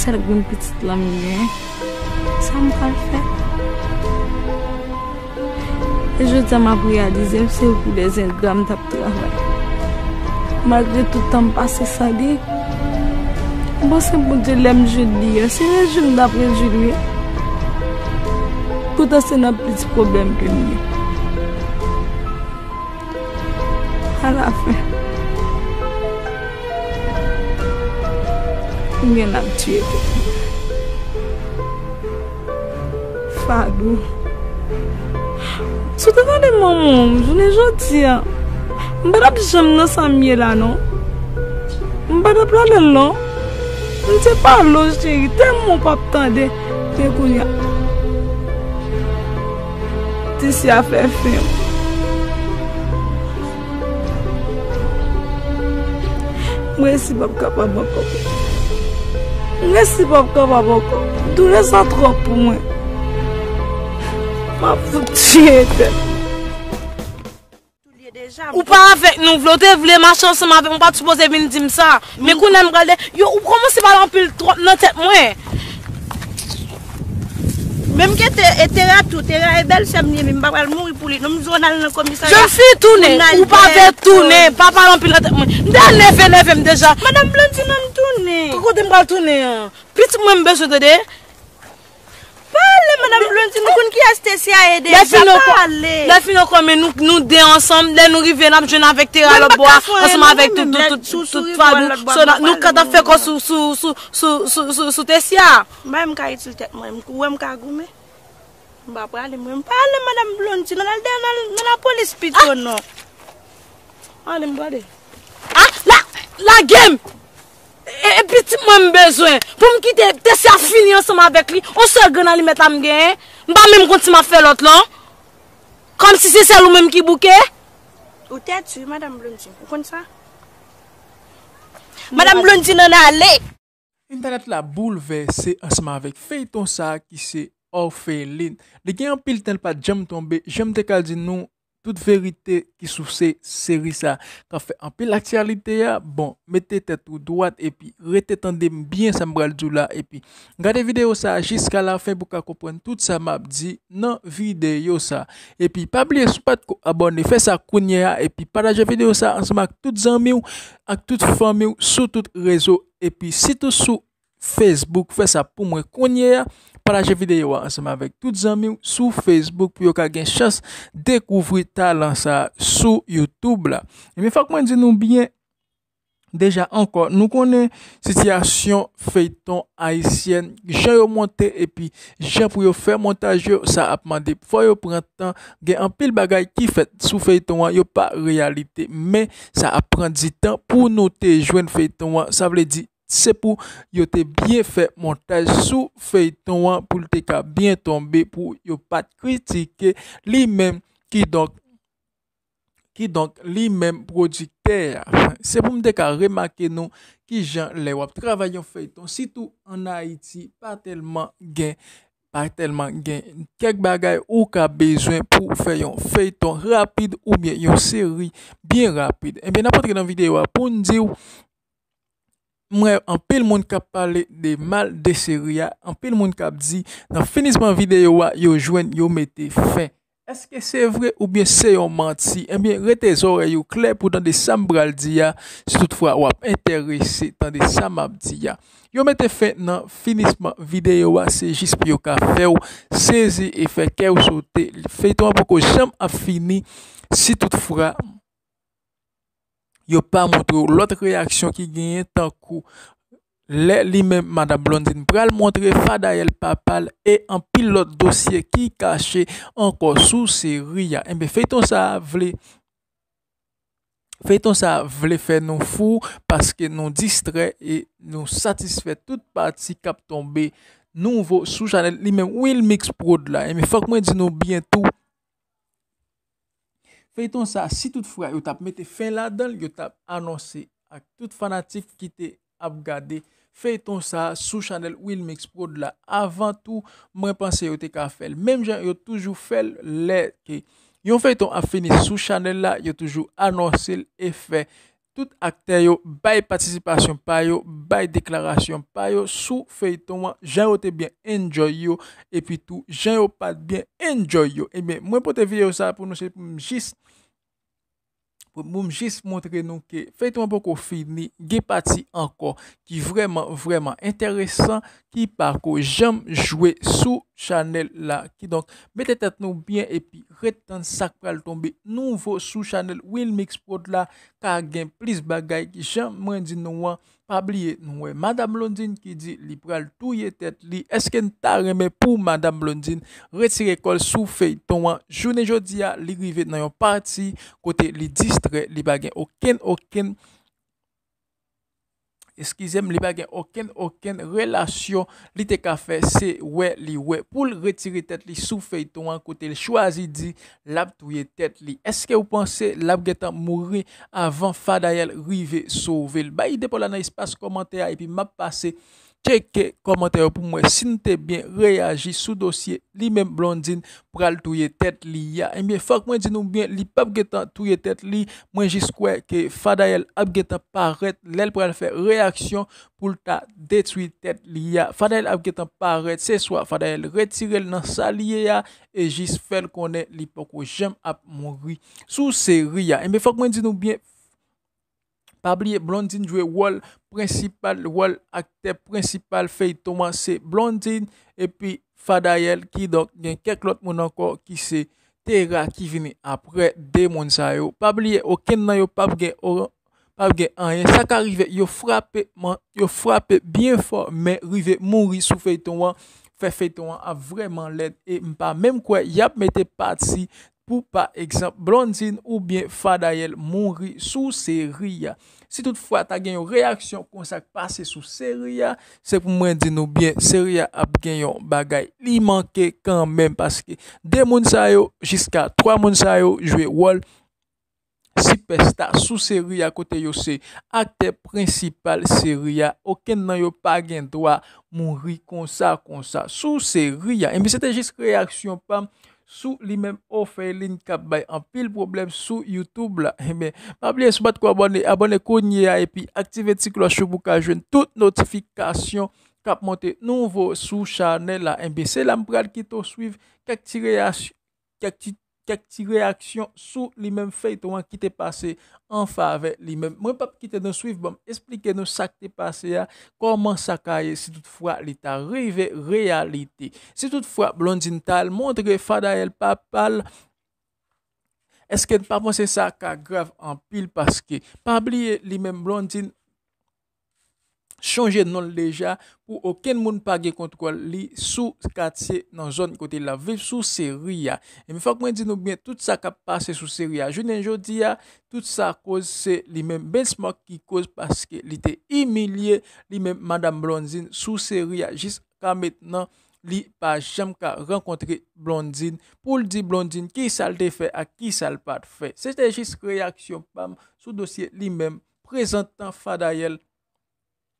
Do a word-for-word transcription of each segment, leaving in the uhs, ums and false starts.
Sèl grenn pitit lan m gen, sa m pral fè? E jodi a m ap reyalize m se pou dèzengra m t ap travay. Malgre tout tan m pase san li, m panse Bondye lè m jwenn li a, se rejwi m t ap rejwi l wi. Poutan se nan plis pwoblèm ke m ye. Alafen, m gen l ap tiye tèt mwen. Fadou. Si w te tande manman w jounen jodi a, m pa t ap janm nan sa m ye la non. M pa t ap rale l non. M te pale w cheri, tèlman w p ap tande. Men kounye a, Tesi a fè fen. Mwen resi p ap kapab ankò. Mwen resi p ap kapab ankò. Doulè sa twòp pou mwen. M ap fout tiye tèt. Ou pa avèk nou, vle ou te vle mache ansanm avèk mwen, ou pa t sipoze vin di m sa. Men kounye a m pral de, yo, ou kòmanse pale anpil twòp nan tèt mwen. Menm ke te, e Tera tou, Tera e bèlsè m ye, men m pa pral mouri pou li non, m di w ann al nan komisarya. Jèn fi, tounen, ou pa vle tounen, pa pale anpil nan tèt mwen. M deja nève, nève m deja. Madanm Blondine, ann tounen. Kote m pral tounen an? Pitit mwen m bezwen tande. Pale, madanm Blondine, nou konn kiyès Tesi a ye deja, pale. Lè fin ankò, men nou, nou de ansanm, lè nou rive, n ap jwenn avèk Tera lòtbò a, ansanm avèk tout, tout, tout, tout Fadou. So, nou ka t ap fè kò sou, sou, sou, sou, sou, sou, sou Tesi a. M pa menm ka itil tèt mwen, ou wè m ka goumen. M pa prale, mwen, m pale, madanm Blondine, ann al de, ann al nan lapolis pito non. Ale, m prale. Ah, la, lage m! E, e pitit mwen m bezwen. Pou m kite Tesi a fini ansanm avèk li, on sèl grenn alimèt la m genyen. M pa menm konn si m ap fè lòt lan. Kòmsi se sèl ou menm ki bouke. Ou tèt wi, madanm Blondine. Ou konn sa? Madanm Blondine, ann ale. Entènèt la boulvèse ansanm avèk feyton sa a ki se Orpheline. Li gen anpil tan li pa t janm tonbe, jan m te ka di nou, tout verite ki sou se seri sa k ap fè anpil aktyalite a. Bon, mete tèt ou dwat epi rete tande m byen sa m pral di w la, epi gade videyo sa a jiska lafen pou w ka konprann tout sa m ap di nan videyo sa. Epi pa bliye, si w pa t ko abòne, fè sa kounye a, epi pataje videyo sa a ansanm ak tout zanmi w, ak tout fanmi w sou tout rezo, epi sitou sou Facebook, fè sa pou mwen kounye a. Pataje videyo a ansanm avèk tout zanmi w sou Facebook pou yo ka gen chans dekouvri talan sa a sou YouTube la. Ebyen, fòk mwen di nou byen, deja ankò, nou konnen sitiyasyon feyton ayisyèn, jan yo monte epi jan pou yo fè montaj yo, sa ap mande fò yo pran tan. Gen anpil bagay ki fèt sou feyton an, yo pa reyalite, men sa ap pran di tan pou nou te jwenn feyton an. Sa vle di, se pou yo te byen fè montaj sou feyton an pou l te ka byen tonbe, pou yo pa t kritike li menm, kidonk, kidonk li menm pwodiktè a. Se pou m te ka remake nou kijan lè w ap travay yon feyton, sitou ann Ayiti, pa tèlman gen, pa tèlman gen kèk bagay ou ka bezwen pou fè yon feyton rapid oubyen yon seri byen rapid. Ebyen, n ap antre nan videyo a pou n di w, m wè anpil moun k ap pale de mal de seri a, anpil moun k ap di nan finisman videyo a, yo jwenn, yo mete fen. Èske se vre oubyen se yon manti? Ebyen, rete zòrèy ou klè pou tande sa m pral di a, si toutfwa w ap enterese tande sa m ap di a. Yo mete fen nan finisman videyo a, se jis pou yo ka fè w sezi e fè kè w sote. Feyton an poko janm ap fini, si toutfwa yo pa montre w lòt reyaksyon ki genyen, tankou lè li menm Madanm Blondine pral montre Fadayèl papa l e anpil lòt dosye ki kache ankò sou seri a. Enben, feyton sa a vle, feyton sa a vle fè nou fou paske nou distrè e nou satisfè tout pati k ap tonbe nouvo sou chanèl li menm Wilmix Prod la. Enben, fòk mwen di nou byen tou, feyton sa, si toutfwa yo t ap mete fen ladan l, yo t ap anonse ak tout fanatik ki te ap gade feyton sa sou chanèl Wilmix Prod la. Avan tou, mwen panse yo te ka fè l menm jan yo toujou fè l, lè ke yon feyton ap fini sou chanèl la, yo toujou anonse l e fè tout aktè yo bay patisipasyon pa yo, bay deklarasyon pa yo sou feyton an, jan yo te byen enjoy yo, epi tou jan yo pa t byen enjoy yo. Ebyen, mwen pote videyo sa pou nou, se pou m jis pou m jis montre nou ke feyton an poko fini, gen pati ankò ki vrèman, vrèman enteresan, ki pako janm jwe sou chanèl la. Kidonk, mete tèt nou byen epi ret tann sa k pral tonbe nouvo sou chanèl Wilmix Prod la. Ka gen plis bagay ki jan mwen di nou an. Pa bliye, nou wè Madam Blondine ki di li pral touye tèt li. Èske n ta renmen pou Madam Blondine retire kò l sou feyton an? Jounen jodi a, li rive nan yon pati kote li distrè, li pa gen okenn, okenn, eskize m, li pa gen okenn, okenn relasyon li te ka fè, se wè li wè pou l retire tèt li sou feyton an, kote l chwazi di l ap touye tèt li. Èske w panse l ap gentan mouri avan Fadayel rive sove l? Bay ide pa w la nan espas kòmantè a, epi m ap pase tcheke kòmantè yo pou m wè si n te byen reyaji sou dosye li menm Blondine pral touye tèt li a. Ebyen, fòk mwen di nou byen, li p ap gentan touye tèt li. Mwen jis kwè ke Fadayel ap gentan parèt lè l pral fè reyaksyon pou l ta detwi tèt li a. Fadayel ap gentan parèt, se swa Fadayel retire l nan sa li ye a e jis fè l konnen li poko janm ap mouri sou seri a. Ebyen, fòk mwen di nou byen, pa bliye, Blondine jwe wòl prensipal, wòl aktè prensipal feyton an se Blondine epi Fadayel, kidonk gen kèk lòt moun ankò ki se Tera ki vini aprè de moun sa yo. Pa bliye, okenn nan yo p ap gen, o-, p ap gen anyen. Sa ka rive, yo frape, man-, yo frape byen fò, men rive mouri sou feyton an, fè feyton an ap vrèman lèd. E m pa menm kwè y ap mete pati pou, pa egzanp, Blondine oubyen Fadayel mouri sou seri a. Si toutfwa ta gen yon reyaksyon konsa k pase sou seri a, se pou mwen di nou byen, seri a ap gen yon bagay li manke kanmenm, paske de moun sa yo, jiska twa moun sa yo jwe wòl sipèsta sou seri a, kote yo se aktè prensipal seri a. Okenn nan yo pa gen dwa mouri konsa, konsa sou seri a. Ebyen, se te jis reyaksyon pa m sou li menm Orpheline k ap bay anpil pwoblèm sou YouTube la. Ebyen, pa bliye, si w pa t ko abòne, abòne kounye a epi aktive ti klòch ou pou w ka jwenn tout notifikasyon k ap monte nouvo sou chanèl la. Ebyen, se la m pral kite w swiv kèk ti reyas-, kèk ti, kèk ti reyaksyon sou li menm feyton an ki te pase an favè li menm. Mwen p ap kite nou swiv, ban m esplike nou sa k te pase a, kòman sa ka ye si toutfwa li ta rive reyalite. Si toutfwa Blondine ta al montre Fadayel papa l, èske n pa panse sa ka grav anpil? Paske, pa bliye, li menm Blondine chanje non l deja pou okenn moun pa gen kontwòl li sou katye, nan zòn kote l ap viv, sou seri a. Ebyen, fòk mwen di nou byen, tout sa k ap pase sou seri a jounen jodi a, tout sa koz se li menm Benchmark ki koz, paske li te imilye li menm Madam Blondine sou seri a. Jiska mentnan, li pa janm ka rankontre Blondine pou l di Blondine kisa l te fè ak kisa l pa t fè. Se te jis reyaksyon pa m sou dosye li menm prezantan Fadayel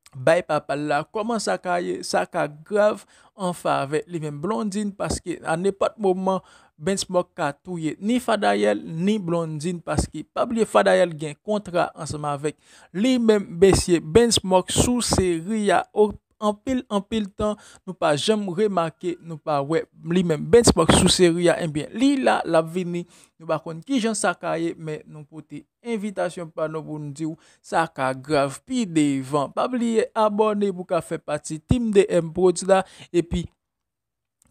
bay papa l la. Kòman sa ka ye? Sa ka grav an favè li menm Blondine, paske a nenpòt moman, Benchmark ka touye ni Fadayel ni Blondine, paske pa bliye Fadayel gen kontra ansanm avèk li menm mesye Benchmark sou seri a. O, anpil, anpil tan, nou pa janm remake, nou pa wè li menm Benchmark sou seri a. Ebyen, li la, l ap vini. Nou pa konn kijan sa ka ye, men nou pote envitasyon pa nou pou n di w sa ka grav pi devan. Pa bliye abòne pou w ka fè pati Team D M Prodz la, epi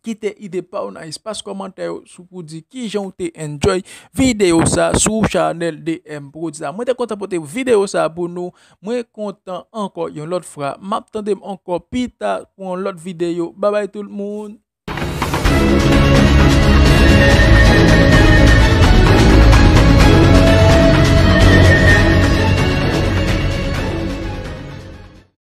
kite ide pa w nan espas kòmantè yo sou pou di kijan w te enjoy videyo sa sou chanèl D M Prodz la. Mwen te kontan pote videyo sa pou nou. Mwen kontan ankò yon lòt fwa. M ap tande m ankò pita pou yon lòt videyo. Babay tout moun.